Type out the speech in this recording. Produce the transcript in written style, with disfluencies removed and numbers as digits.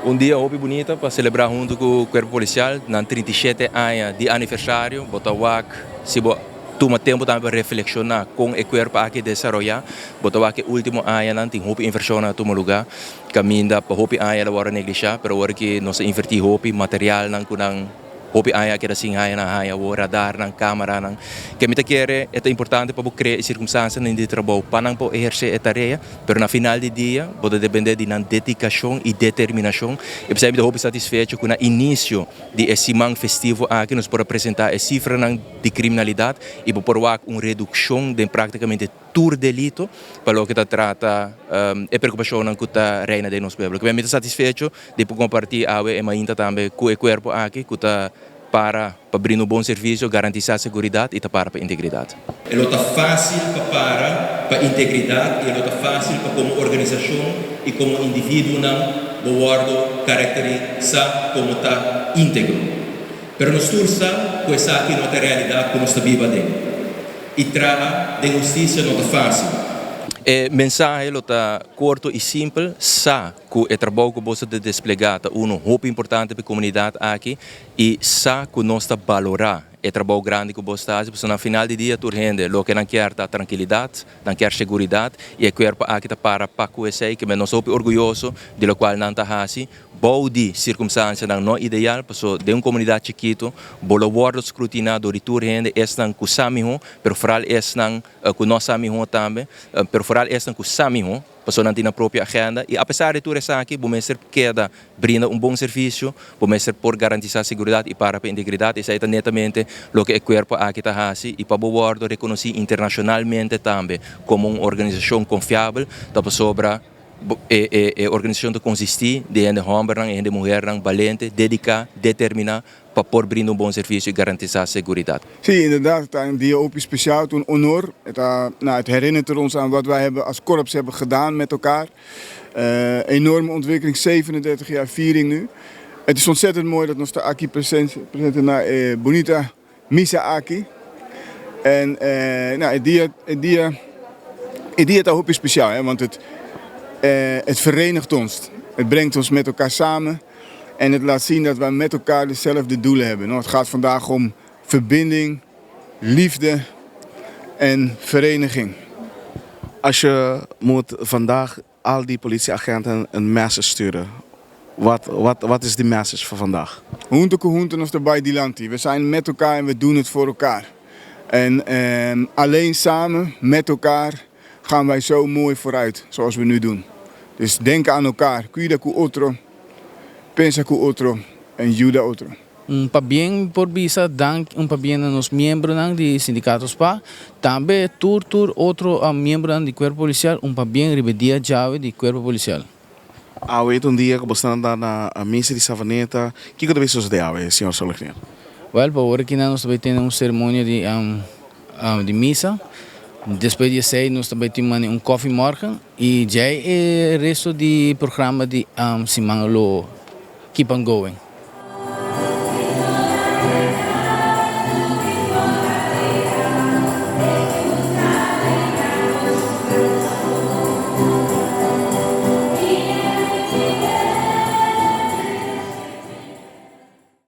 Un dia hopi bunita pa celebra hunto cu Cuerpo Policial, nan 37 aña di aniversario. Bo ta wak, si bo tuma tempo tambe pa reflexiona con e cuerpo aki desaroya, bo ta wak e ultimo añanan tin hopi inversion a tuma luga, caminda pa hopi aña lo worde neglisha, pero awor aki nos a inverti hopi materialnan cu nan hopi aña a keda sin haña, nan haña awor radarnan, camaranan. Ke mi ta kere e ta importante pa bo crea e circunstancianan di trabou pa nan por eherce e tarea, pero na final di dia bo ta depende di nan dedicacion y determinacion. Y p'esei mi ta hopi satisfecho cu na inicio di e siman festivo aki nos por a presenta e cifranan di criminalidad y bo por wak un reduccion den practicamente tur delito pa loke ta trata e preocupacionnan cu ta reina den nos pueblo. Mi ta satisfecho di por comparti awe e mainta tambe cu e cuerpo aki cu ta para pa brinda un bon servicio, garantisa seguridad y ta para pa integridad. E lo ta facil pa para pa integridad y e lo ta facil pa como organisacion y como individuonan bo wordo caracterisa como ta integro. Pero nos tur sa cu esaki no ta e realidad cu nos ta biba aden. Y traha den husticia no ta facil. E mensahe lo ta corto y simpel, sa cu e trabou cu boso ta desplega ta uno hopi importante pa e comunidad aki y sa cu nos ta balora e trabou grandi cu boso ta haci, pasobra na final di dia tur hende loke nan kier ta trankilidad, nan kier seguridad y e cuerpo aki ta para pa cu esey, kimen nos hopi orguyoso di locual nan ta haci bou di circumstancianan no ideal, pasobra den un comunidad chikito bo lo wordo scrutina door di tur hende, esnan cu sa miho, pero vooral esnan cu no sa miho tambe, pero vooral esnan cu sa miho, pasobra nan tin nan propio agenda y apesar di tur esaki bo mester keda brinda un bon servicio, bo mester por garantisa seguridad y para pa integridad. Esey ta netamente loke e cuerpo aki ta haci y pa bo wordo reconoci internacionalmente tambe como un organisacion confiabel ta pasobra e organisacion ta consisti di hende hombernan y hende muhernan balente, dedica, determina pa por brinda un bon servicio y garantisa seguridad. Sí, inderdaad, het is een dia hopi speciaal, het is een honor. Het, nou, het herinnert er ons aan wat wij hebben als korps hebben gedaan met elkaar. Enorme ontwikkeling, 37 jaar viering nu. Het is ontzettend mooi dat nos ta aki present, presente na e bunita misa aki. En nou, e dia ta hopi speciaal, hè, want het verenigt ons. Het brengt ons met elkaar samen. En het laat zien dat wij met elkaar dezelfde doelen hebben. Nou, het gaat vandaag om verbinding, liefde en vereniging. Als je moet vandaag al die politieagenten een message sturen, wat is die message voor vandaag? Hunto ku hunto nos ta bai dilanti. We zijn met elkaar en we doen het voor elkaar. En alleen samen, met elkaar, gaan wij zo mooi vooruit, zoals we nu doen. Dus denk aan elkaar. Cuida ku otro, pensa ku otro en yuda otro. Un pabien por bisa dank un pabien na nos miembronan di sindicato SPA. Tambe tur otro miembronan di cuerpo policial, un pabien riba dia djawe di cuerpo policial. Awe un dia ku bo ta na misa di Savaneta. Kiko ta bai sosodé awe, señor Solognier? Well, pa awor aki nos tambe tin un ceremonia di misa. Despues di esei nos tambe tin un koffiemorgen y ya e resto di programa di siman lo keep on going.